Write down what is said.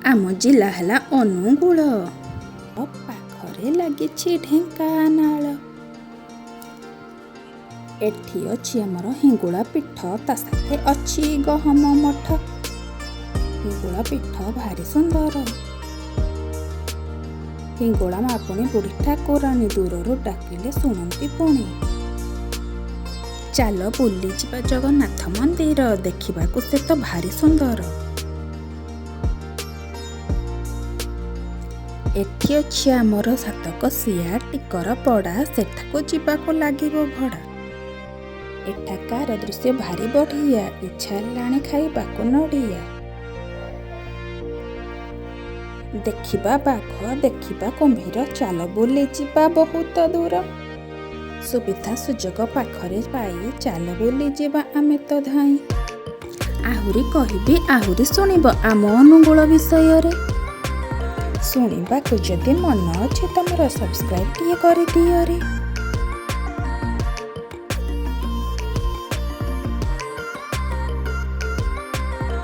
ଆମ ଜିଲ୍ଲା ହେଲା ଅନୁଗୁଳ, ପାଖରେ ଲାଗିଛି ଢେଙ୍କାନାଳ। ଏଠି ଅଛି ଆମର ହିଙ୍ଗୁଳା ପୀଠ, ତା ସାଥେ ଅଛି ଗହମ ମଠ। ହିଙ୍ଗୁଳା ପୀଠ ଭାରି ସୁନ୍ଦର। ହିଙ୍ଗୁଳା ମା ପୁଣି ବୁଢ଼ୀ ଠାକୁରାଣୀ, ଦୂରରୁ ଡାକିଲେ ଶୁଣନ୍ତି ପୁଣି। ଚାଲ ବୁଲିଯିବା ଜଗନ୍ନାଥ ମନ୍ଦିର, ଦେଖିବାକୁ ସେ ତ ଭାରି ସୁନ୍ଦର। ଏଠି ଅଛି ଆମର ସାତକୋଶିଆ ଟିକରପଡ଼ା, ସେଠାକୁ ଯିବାକୁ ଲାଗିବ ଭଡ଼ା। ଏଠାକାର ଦୃଶ୍ୟ ଭାରି ବଢ଼ିଆ, ଇଚ୍ଛା ହେଲାଣି ଖାଇବାକୁ ନଡ଼ିଆ। ଦେଖିବା ବାଘ, ଦେଖିବା କୁମ୍ଭୀର, ଚାଲ ବୁଲିଯିବା ବହୁତ ଦୂର। ସୁବିଧା ସୁଯୋଗ ପାଖରେ ପାଇ ଚାଲ ବୁଲିଯିବା ଆମେ ତ ଧାଇଁ। ଆହୁରି କହିବି, ଆହୁରି ଶୁଣିବ ଆମ ଅନୁଗୁଳ ବିଷୟରେ। ଶୁଣିବାକୁ ଯଦି ମନ ଅଛି ତମର, ସବସ୍କ୍ରାଇବ୍ ଟିକେ କରିଦିଅରେ।